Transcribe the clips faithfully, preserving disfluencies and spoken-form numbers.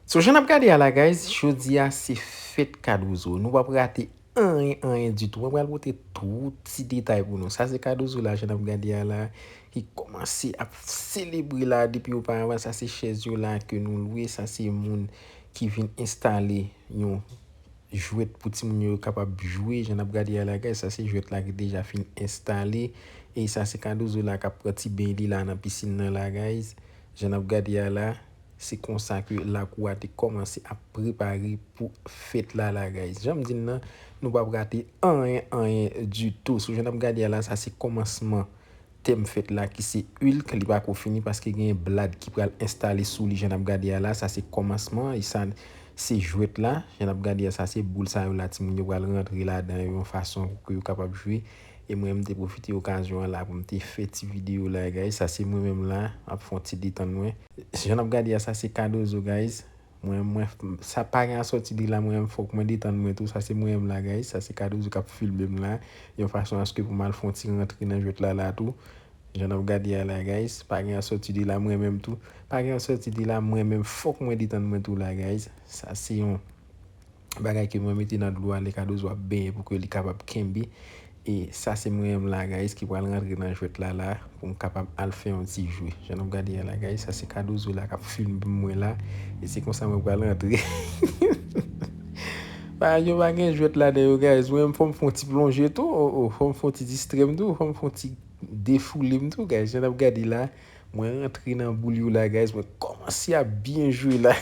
So, jan n ap gade a la, guys, jodi a se fèt Cardozo. Nou p ap rate anyen, anyen ditou. Mwen pral pote tout ti detay pou nou. Sa se Cardozo la, jan n ap gade a la, ki kòmanse ap selebre la depi oparavan. Sa se chèz yo la ke nou lwe. Sa se moun ki vin enstale yon jwèt pou timoun yo kapab jwe. Jan n ap gade a la, guys, sa se jwèt la ki deja fin enstale. E sa se Cardozo la k ap pran ti beny li la nan pisin nan la, guys. Jan n ap gade a la, se konsa ke lakou a te kòmanse ap prepare pou fèt la la, guys. Jan m di n nan, nou p ap rate anyen, anyen ditou. So, jan n ap gade a la, sa se kòmansman tèm fèt la ki se Hulk, li pako fini paske gen blad ki pral enstale sou li jan n ap gade a la. Sa se kòmansman, e sa se jwèt la. Jan n ap gade a, sa se boul sa yo la, timoun yo pral rantre ladan yo yon fason pou ke yo kapab jwe. E mwen, m te pwofite okazyon an la pou m te fè ti videyo la, guys. Sa se mwen menm la, ap fè yon ti detann mwen. Jan n ap gade a, sa se Cardozo, guys. Mwen, mwen, sa pa gen asòti de la, mwen menm, fòk mwen detann mwen tou. Sa se mwen menm la, guys. Sa se Cardozo k ap filme m la. Yon fason aske pou m al fè yon ti rantre nan jwèt la la tou. Jan n ap gade a la, guys. Pa gen asòti de la, mwen menm tou. Pa gen asòti de la, mwen menm, fòk mwen detann mwen tou la, guys. Sa se yon bagay ke mwen mete nan dlo a lè Cardozo ap benyen pou ke li kapab kenbe. E sa se mwen menm la, guys, ki pral rantre nan jwèt la la pou m kapab al fè yon ti jwe. Jan n ap gade a la, guys, sa se Cardozo la k ap filme mwen la. E se konsa mwen pral rantre. Pa gen, pa gen jwèt ladan yo, guys. Mwen menm, fò m fè yon ti plonje tou. Oh, oh, fò m fè yon ti distrè m tou. Fò m fè yon ti defoule m tou, guys. Jan n ap gade la, mwen rantre nan boul yo la, guys. Mwen kòmanse ap byen jwe la.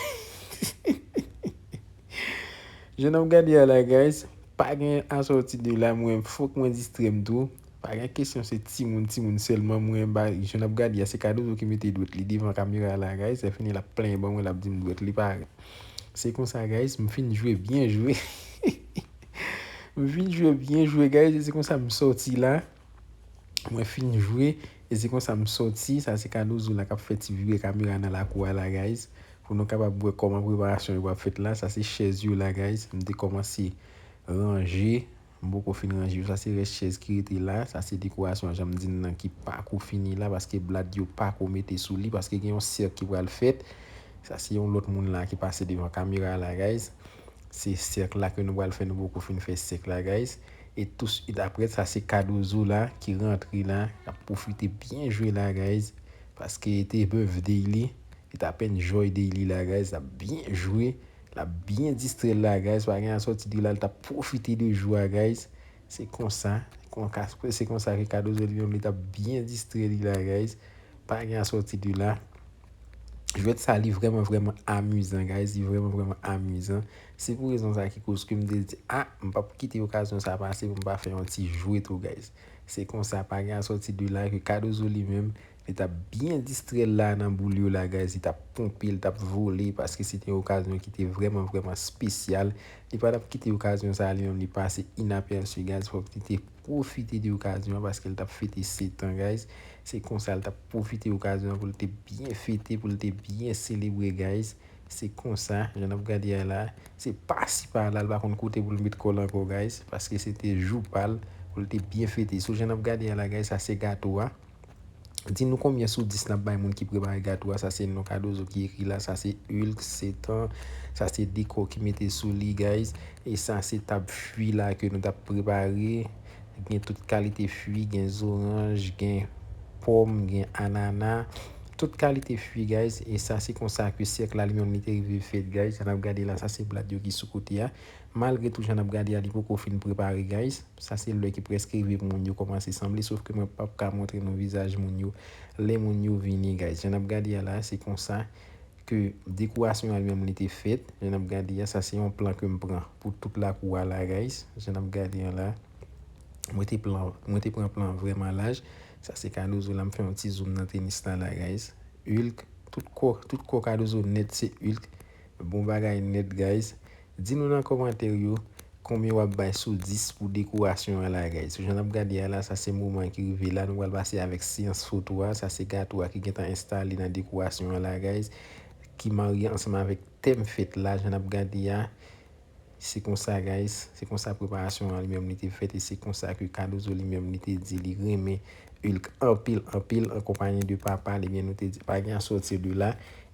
Jan n ap gade a la, guys, pa gen asòti de la, mwen, fòk mwen distrè m tou. Pa gen kesyon se timoun, timoun sèlman, mwen, ba, jan n ap gade a, se Cardozo ki mete dwèt li devan kamera la, guys. Lè fini, l ap plenyen ban mwen, l ap di m dwèt li pa rèd. Se konsa, guys, m fin jwe byen jwe. M fin jwe byen jwe, guys, e se konsa m sòti la. Mwen fin jwe, e se konsa m sòti. Sa se Cardozo la k ap fè ti vire kamera nan lakou a la, guys. Pou nou kapab wè kòman preparasyon yo ap fèt la. Sa se chèz yo la, guys. M te kòmanse ranje. M poko fin ranje yo. Sa se rès chèz ki rete la. Sa se dekorasyon an, jan m di n nan, ki pako fini la, paske blad yo pako mete sou li, paske gen yon sèk ki pral fèt. Sa se yon lòt moun la ki pase devan kamera la, guys. Se sèk la ke nou pral fè, nou poko fin fè sèk la, guys. E touswit apre, sa se Cardozo la ki rantre la, k ap pwofite byen jwe la, guys. Paske te birthday li, li t ap enjoy day li la, guys. L ap byen jwe, l ap byen distrè l la, guys. Pa gen asòti de la, li t ap pwofite de jou a, guys. Se konsa, kon ka, se konsa ke Cardozo li menm, li t ap byen distrè li la, guys. Pa gen asòti de la. Jwèt sa, li vrèman, vrèman amizan, guys. Li vrèman, vrèman amizan. Se pou rezon sa ki koz ke m te di, a, m p ap kite okazyon sa pase pou m pa fè yon ti jwe tou, guys. Se konsa, pa gen asòti de la ke Cardozo li menm, li t ap byen distrè l la nan boul yo la, guys. Li t ap ponpe, li t ap vole, paske se te yon okazyon ki te vrèman, vrèman espesyal. Li pa t ap kite okazyon sa li menm, li pase inapèsi, guys. Fòk li te pwofite de okazyon an, paske l t ap fete sèt an, guys. Se konsa, l t ap pwofite okazyon an pou l te byen fete, pou l te byen selebre, guys. Se konsa, jan n ap gade a la, se pasi pa la, l pa konn kote pou l met kò l ankò, guys, paske se te jou pa l, pou l te byen fete. So, jan n ap gade a la, guys, sa se gato a. Di nou konbyen sou dis n ap bay moun ki prepare gato a. Sa se non Cardozo ki ekri la. Sa se Hulk, sèt an. Sa se dekò ki mete sou li, guys. E sa se tab fwi la ke nou t ap prepare. Gen tout kalite fwi, gen zoranj, gen pòm, gen anana. Tout kalite fwi, guys. E sa se konsa ke sèk la li menm li te rive fèt, guys. Jan n ap gade la, sa se blad yo ki sou kote a. Malgre tou jan n ap gade a, li poko fin prepare, guys. Sa se lè ki prèske rive pou moun yo kòmanse sanble, sof ke mwen p ap ka montre nou vizaj moun yo lè moun yo vini, guys. Jan n ap gade a la, se konsa ke dekorasyon an li menm li te fèt. Jan n ap gade a, sa se yon plan ke m pran pou tout lakou a la, guys. Jan n ap gade a la, mwen te plan, mwen te pran plan vrèman laj. Sa se Cardozo la, m fè yon ti zoom nan tenis la, la, guys. Hulk, tout kò, tout kò Cardozo nèt se Hulk. Bon bagay nèt, guys. Di nou nan kòmantè yo, konbyen w ap bay sou dis pou dekorasyon an la, guys? So, jan n ap gade a la, sa se moman ki rive la. Nou pral pase avèk seyans foto a. Sa se gato a ki gentan enstale nan dekorasyon an la, guys. Ki marye ansanm avèk tèm fèt la, jan n ap gade a. Se konsa, guys. Se konsa preparasyon an li menm li te fèt. E se konsa ke Cardozo li menm li te di li renmen Hulk anpil, anpil, an konpayi de papa l. Ebyen, nou te di, pa gen sòti de la.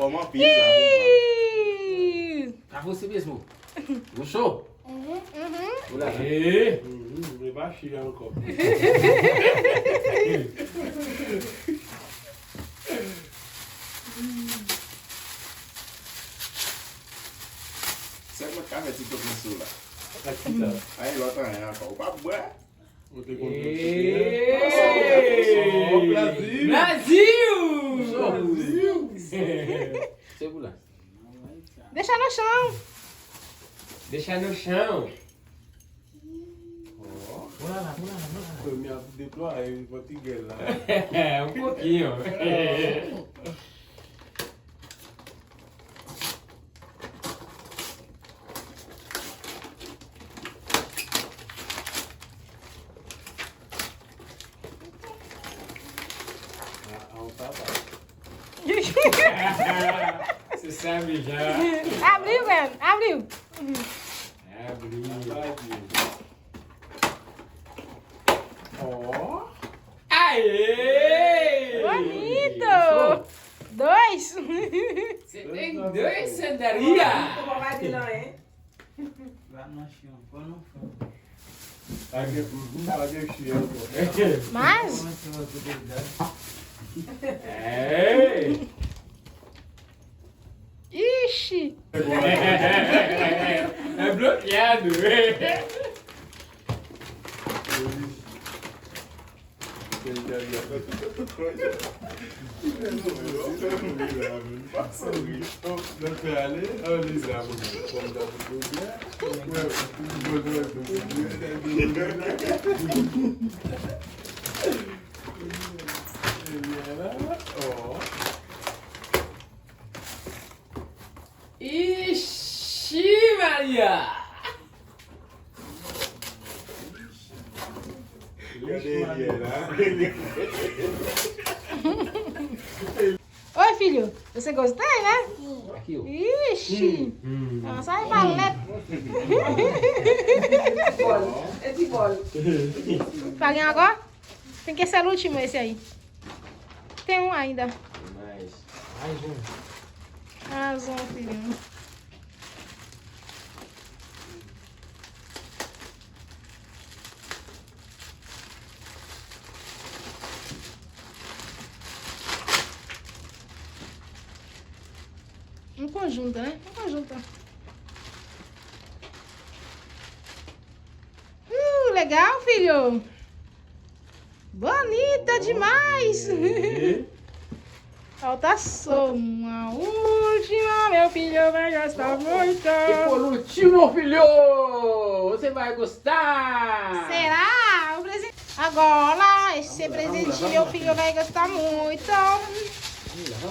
anfòm anpil la. Ih! Ka posib, Esmo. Ou cho? Mhm, mhm. Ou la. Eh. Yo pa chire ankò. Sèlman ka fè ti tok nan sou la. Ak ki sa? Ay, lòt anyen ankò. Ou pa bwè? Ou te konn tou chire. Hey! Oh, Brazil! Brazil! Brazil! Se pou la. Decha nan chan. Decha nan chan. Premye ap deplwaye yon pòtigèl la. Un pouquinho. Se sa deja. Abri, men, abri. Abri. Oh. Aê! Bonito! Dois! Você tem dois, Sandaria? Mas. Ei! Ixi! É bloqueado. Ixi, Maria! Oi, filho, você gostei, né? Aqui, ó. Ixi! Hum. Não, sai valendo. É de bola. Paga agora? Tem que ser o último esse aí. Tem um ainda. Mais. Mais um. Arrasou, filho. Um conjunto, né? Um conjunto. Uh, legal, filho. Bonita demais! Falta só uma última, meu filho vai gostar muito. E por último, filho, você vai gostar. Será? O presente. Agora, esse presente meu filho vai gostar muito.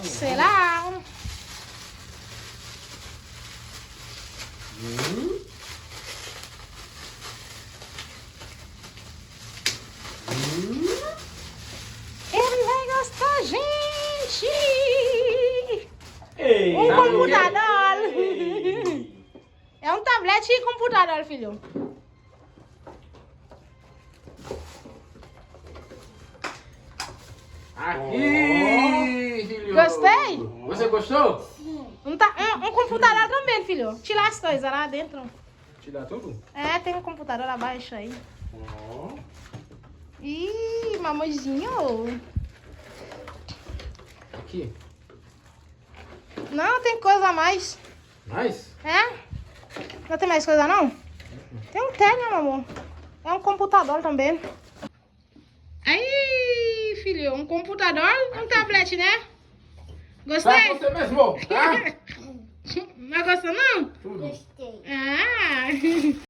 Será? Hum? Hum? Ele vai gostar, gente! Ei, um computador! Ei. É um tablet e computador, filho. Aqui, filho. Gostei? Você gostou? Um, ta- um, um computador também, filho. Tira as coisas lá dentro. Tira tudo? É, tem um computador abaixo aí. Ó. Ih, mamãezinho. Aqui. Não, tem coisa a mais. Mais? É? Não tem mais coisa, não? Tem um telinho, meu amor. É um computador também. Aí, filho, um computador, um tablet, né? Gostei? Pra você mesmo, tá? Não gostou, não? Tudo. Gostei. Ah.